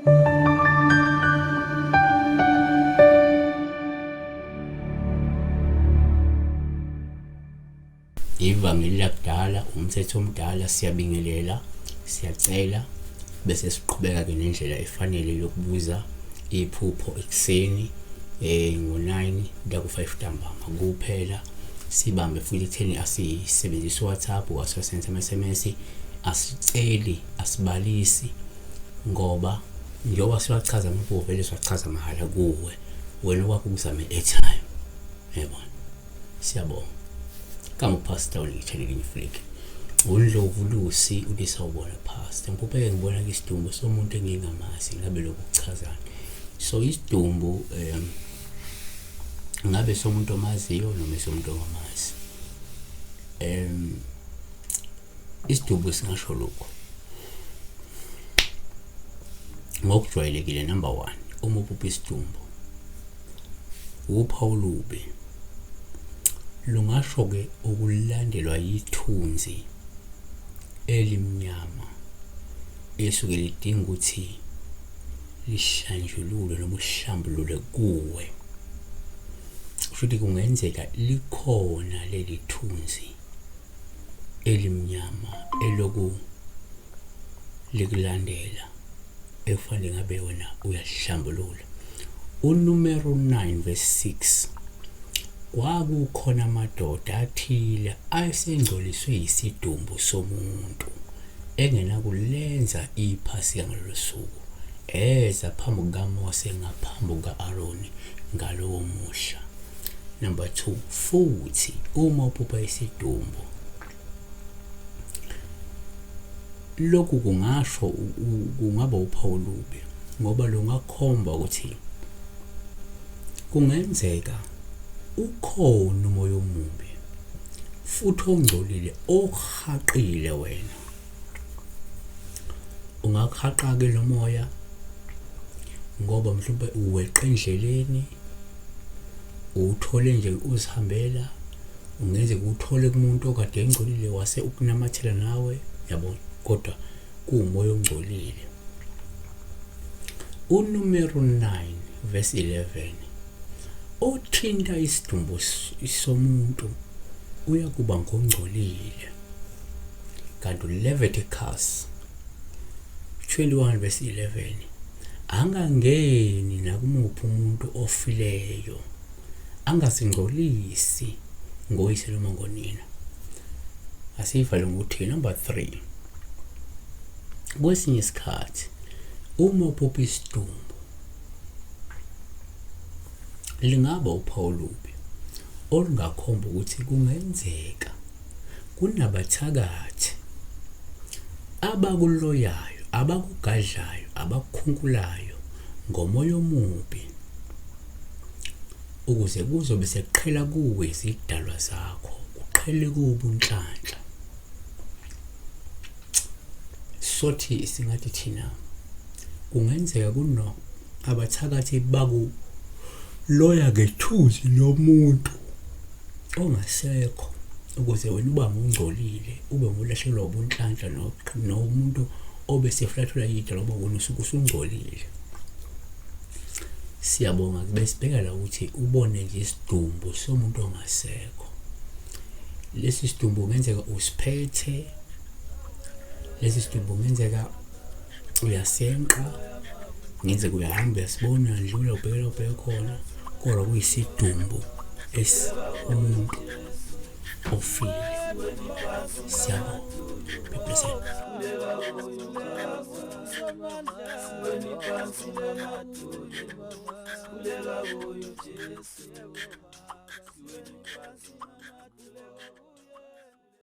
Ivangeli lakudala, umthetho omdala, siyabingelela, siyacela bese siqhubeka ke nendlela efanele yokubuza iphupho ekuseni ngo-9 kuya ku-5 ntambama kuphela. Sibambe futhi ekutheni asisebenzisi uWhatsApp, asiwasenze ama-SMS, asiceli, asibalisi ngoba njengoba siwachaza amaphupho vele siwachaza mahhala kuwe, wena okwakho ukuzama i-airtime, yabona. Siyabonga. Kama uPastor uLitshele Flick. UNdlovu Lucy uthi sawubona Pastor. Ngikubeke ngibona isidumbu somuntu engingamazi ngabe lokhu kuchazani. So isidumbu ngabe somuntu omaziyo noma somuntu ongamazi. Isidumbu singasho lokhu. Ngokujwayelekile number 1 uma uphupha isidumbu uphawu olubi lungasho-ke ukulandelwa yithunzi elimnyama elisuke lidinga ukuthi lihlanjululwe noma uhlambulule kuwe. Kusho ukuthi kungenzeka likhona leli thunzi elimnyama eloku likulandela ekufanele ngabe wena uyalihlambulula. UNumero 9 verse 6 kwakukhona amadoda athile ayesengcoliswe yisidumbu somuntu engenakulenza iphasika ngalolo suku, eza phambi kukaMose ngaphambi kuka-Aroni ngalowo muhla. Number 2, futhi uma uphupha isidumbu, lokhu kungasho kungaba uphawu olubi ngoba lungakhomba ukuthi kungenzeka ukhona umoya omubi futhi ongcolile okuhaqile wena. Ungakuhaqa-ke lo moya ngoba mhlawumbe uweqe endleleni, uwuthole nje uzihambela, ungenzeka uwuthole kumuntu okade engcolile wase ukunamathela nawe, yabona, kodwa kuwumoya ongcolile. UNumero 9 verse 11 othinta isidumbu somuntu uyakuba ngongcolile. Kanti uLeviticus 21 verse 11 angangeni nakumuphi umuntu ofileyo, angazingcolisi ngoyise noma ngonina. Asiyivale ngokuthi number 3, kwesinye isikhathi uma uphupha isidumbu lingaba uphawu olubi olungakhomba ukuthi kungenzeka kunabathakathi abakuloyayo, abakugadlayo, abakukhunkulayo ngomoya omubi ukuze kuzobe sekuqhela kuwe izidalwa zakho, kuqhele kuwe ubunhlanhla. Sothi singathi thina kungenzeka kuno abathakathi bakuloya ngethuzi lomuntu ongasekho ukuze wena uba ngongcolile, ube ngolahlekelwa ubunhlanhla nomuntu obesefulathula idolobha wena usuke usungcolile. Siyabonga besibheka la ukuthi ubone nje isidumbu somuntu ongasekho. Lesi sidumbu kungenzeka usiphethe, lesi sidumbu kungenzeka uyasenqa, kungenzeka uyahamba uyasibona, uyandlula ubheke la ubheke khona, kodwa kuyisidumbu umuntu ofile. Siyabonga. Be blessed.